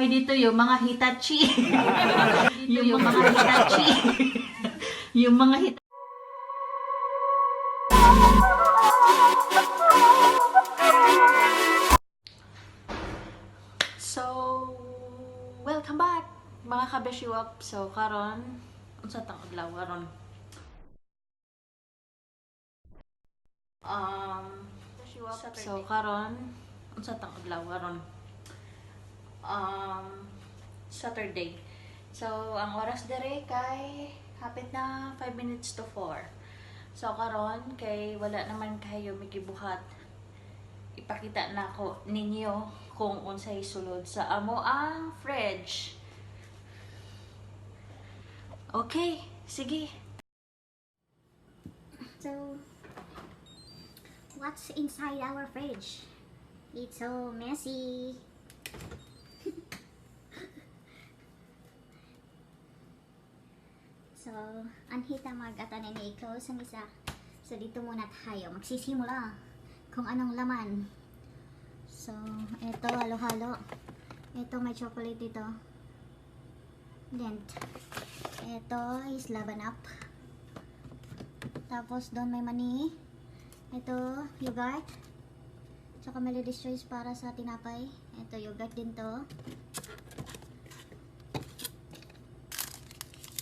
dito yung mga Hitachi. yung mga Hitachi. yung mga Hitachi. So, welcome back mga kabeshiwap. So, karon unsa tang adlaw karon? So karon unsa tang adlaw karon? Saturday. So, ang oras dere kay hapit na 5 minutes to 4. So, karon kay wala naman kayo migibuhat. Ipakita na ko ninyo kung unsay sulod sa amo ang fridge. Okay, sige. So, what's inside our fridge? It's so messy. So, anhita mag-atanin ni i-close ang isa. So, dito muna tayo. Magsisimula kung anong laman. So, ito, halo-halo. Ito, may chocolate dito. Then, ito is Laban Up. Tapos, doon may mani. Ito, yogurt. Tsaka Melody's Choice para sa tinapay. Ito, yogurt din to.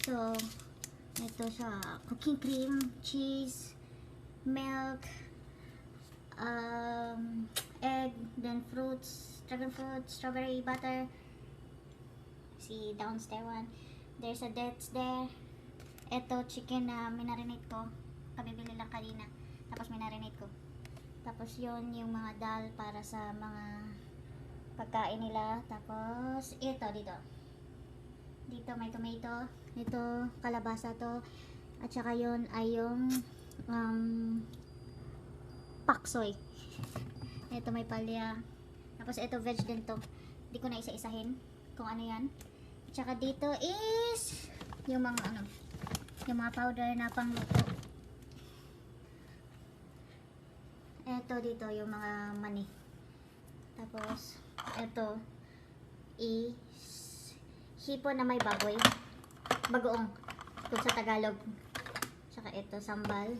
So, ito siya, cooking cream, cheese, milk, egg, then fruits, dragon fruit, strawberry, butter. See, downstairs one. There's a dates there. Ito, chicken na minarinate ko. Kabibili lang kanina. Tapos minarinate ko. Tapos yun, yung mga dal para sa mga pagkain nila. Tapos, ito, dito. Dito may tomato. Ito, kalabasa to. At saka yun ay yung paksoy. Ito may palya. Tapos ito veg din to. Hindi ko na isa-isahin kung ano yan. At saka dito is yung mga yung mga powder na pangluto. Ito dito yung mga mani. Tapos ito is hipon na may baboy. Bagoong kung sa Tagalog. Tsaka ito sambal.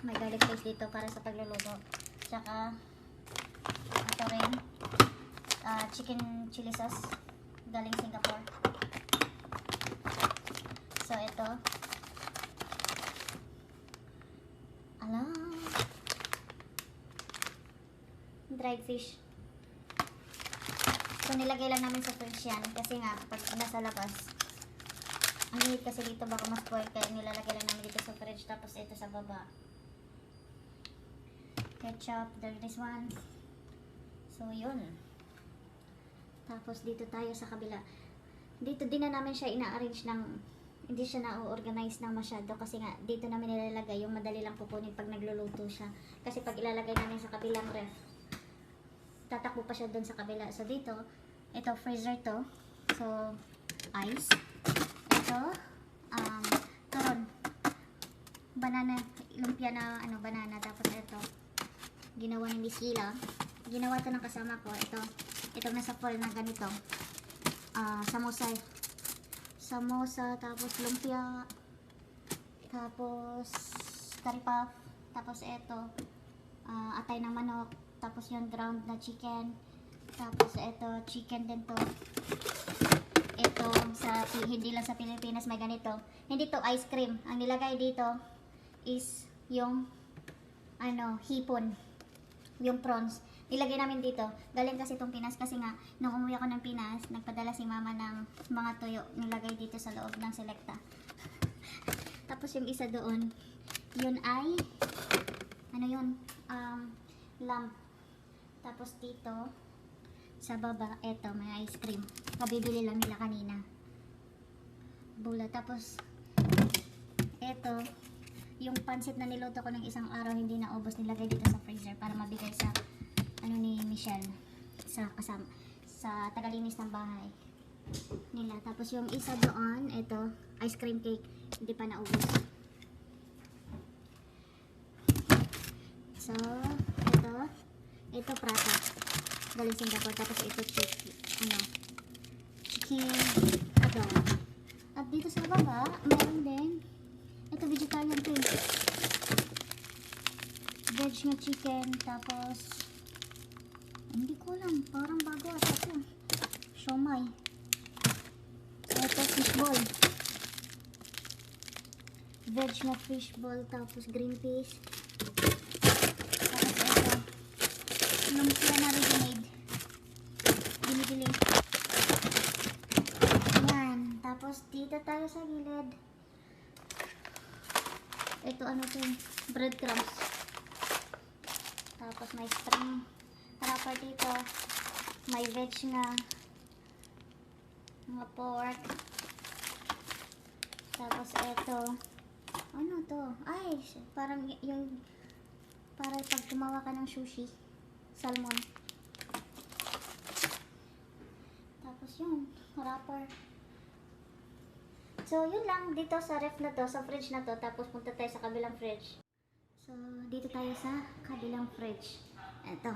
May garlic paste dito para sa pagluluto. Tsaka ito rin chicken chili sauce galing Singapore. So ito dried fish. So nilagay lang namin sa fridge yan kasi nga pag nasa labas ang init kasi dito baka ma-spoil kaya nilalagay lang namin dito sa fridge. Tapos ito sa baba ketchup, there's this one. So yun. Tapos dito tayo sa kabila. Dito din na namin siya ina-arrange ng hindi siya na-organize ng masyado kasi nga dito namin nilalagay yung madali lang kukunin pag nagluluto siya. Kasi pag ilalagay namin sa kabilang ref tatakbo pa siya doon sa kabila. So dito, ito freezer to. So ice. Ito turon. Banana, lumpia na banana. Tapos ito ginawa ni Miss Hila. Ginawa to ng kasama ko. Ito nasa fall na ganito. Samosa, tapos lumpia, tapos curry puff, tapos ito atay ng manok, tapos yung ground na chicken, tapos ito chicken din to. Ito hindi lang sa Pilipinas may ganito. Hindi to ice cream. Ang nilagay dito is yung hipon, yung prawns. Nilagay namin dito. Galing kasi itong Pinas kasi nga nung umuwi ako ng Pinas, nagpadala si mama ng mga tuyo. Nilagay dito sa loob ng Selecta. Tapos yung isa doon, yun ay lamb. Tapos dito sa baba, eto may ice cream. Kabibili lang nila kanina. Bula. Tapos eto yung pansit na niluto ko ng isang araw hindi naubos, nilagay dito sa freezer para mabigay sa ni Michelle sa tagalinis ng bahay nila. Tapos yung isa doon, ito ice cream cake, hindi pa naubos. So ito prata galing Singapore. Tapos ito spicy adobo. At dito sa baba, meron din. Ito vegetarian to. Veg na chicken, tapos hindi ko alam, parang bago ata ito. Siomai. Ito fishball. Veg na fishball, tapos green peas. Tapos ito, lumpia na ready-made. Binibili. Yan. Tapos dito tayo sa gilid. Ito ano to, breadcrumbs. Tapos may spring wrapper dito. May veg na mga pork. Tapos ito, ano to? Ay, parang yung para pag gumawa ka ng sushi, salmon. Tapos yun, wrapper. So, yun lang dito sa ref na to, sa fridge na to. Tapos punta tayo sa kabilang fridge. So, dito tayo sa kabilang fridge. Ito.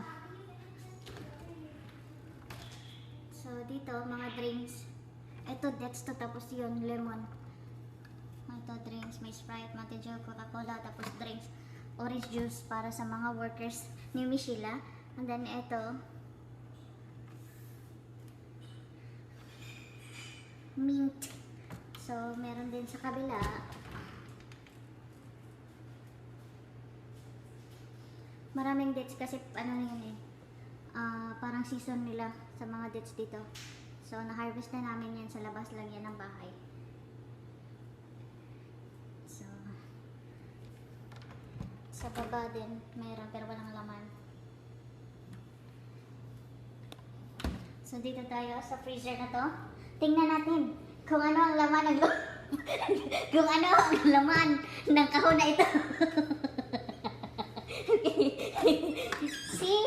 So, dito, mga drinks. Ito, that's to. Tapos yun, lemon. Ito, drinks. May Sprite, Mountain Dew, Coca-Cola. Tapos drinks. Orange juice para sa mga workers ni Michela. And then, ito. Mint. So, meron din sa kabila. Maraming dates kasi ano na yun eh. Parang season nila sa mga dates dito. So, na-harvest na namin yan sa labas lang yan ng bahay. So, sa baba din meron pero walang laman. So, dito tayo sa freezer na to. Tingnan natin kung ano ang laman ng kung ano ang laman ng kahon na ito. See?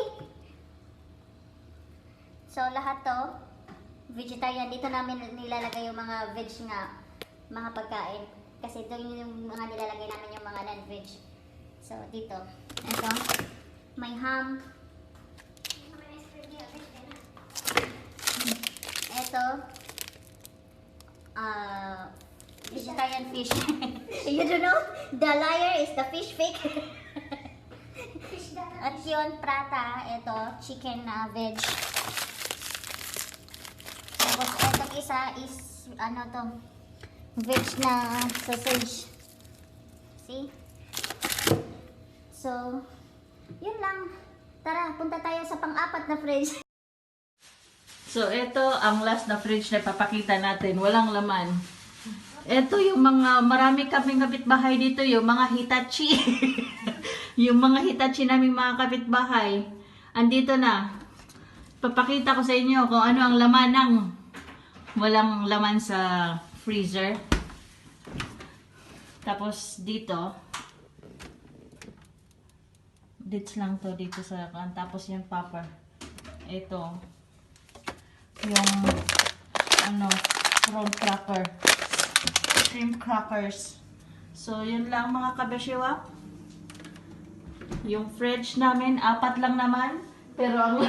So, lahat to vegetarian. Dito namin nilalagay yung mga veg nga, mga pagkain. Kasi doon yung mga nilalagay namin yung mga non-veg. So, dito. Ito. May ham. Ito. Vegetarian fish. You don't know? The liar is the fish fake. At yun, prata. Ito, chicken na veg. Tapos, itong isa is, ano to, veg na sausage. See? So, yun lang. Tara, punta tayo sa pang-apat na fridge. So, ito ang last na fridge na papakita natin. Walang laman. Ito yung mga, marami kaming kapitbahay dito, yung mga Hitachi. Yung mga Hitachi naming mga kapitbahay. Andito na. Papakita ko sa inyo kung ano ang laman ng walang laman sa freezer. Tapos dito, dates lang to dito sa kan. Tapos yung popper. Ito. Yung ano, prawn cracker. Shrimp crackers. So, yun lang mga kabeshiwa. Yung fridge namin, 4 lang naman. Pero ang